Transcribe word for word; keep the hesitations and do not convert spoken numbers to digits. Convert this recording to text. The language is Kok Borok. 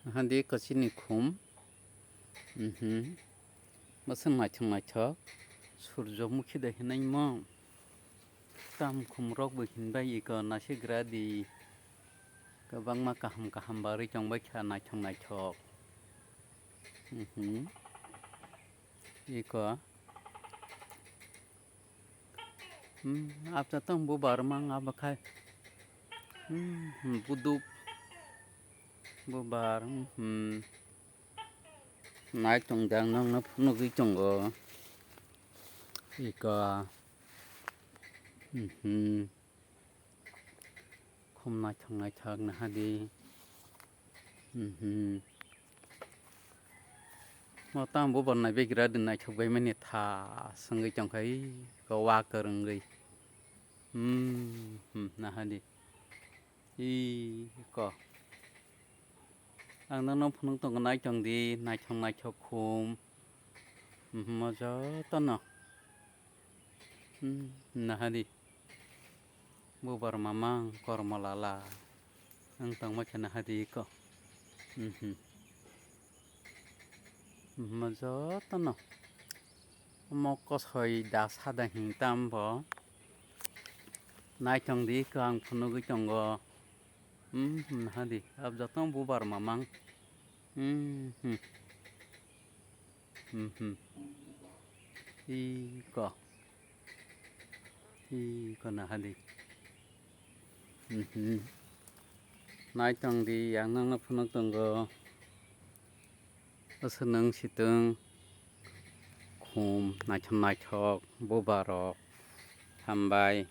Hadi kochini khum. Mhm. Bwswk naithok naithok. Surjomukhi de hinwi mo. Tam khum rok bo hinbai iko nasi gradi. Kwbangma kaham kaham barwi tongbai kha naithok naithok. Mhm. Iko. Hmm, apta tong bubar mang abo khai. Hmm, buduk. Bubar, hmm. Nai tong dang nang no phunugwi tongo. Iko. Hmm. Khum naithok naithok nahadi. Mhm. Mo tamo bubar naibegra di naithok bai mani tha swngwi tongkha, ih, ko wa kwrwngwi. Mhm, nahadi. Ih, ko. Ang nono phunuk tongo, naitong di, naithok naithok khum. Mhm, mo jotono. Hmm, nahadi. Bubar mamang kormo lala. Ang tongma khe nahadi ko. Mhm. Mhm, jotono. Omo kosoi da sada hing tambo. Naitong di ko ang phunugwi tongo. Hmm, nahadi. Ab jotono bubar mamang. Hmm, hmm. Mhm. Iko. Iko nahadi. Mhm. Naitong di, yang nangno phunuk tongo. Aswk nang sitwng khum naithok naithok bubarok. Hambai.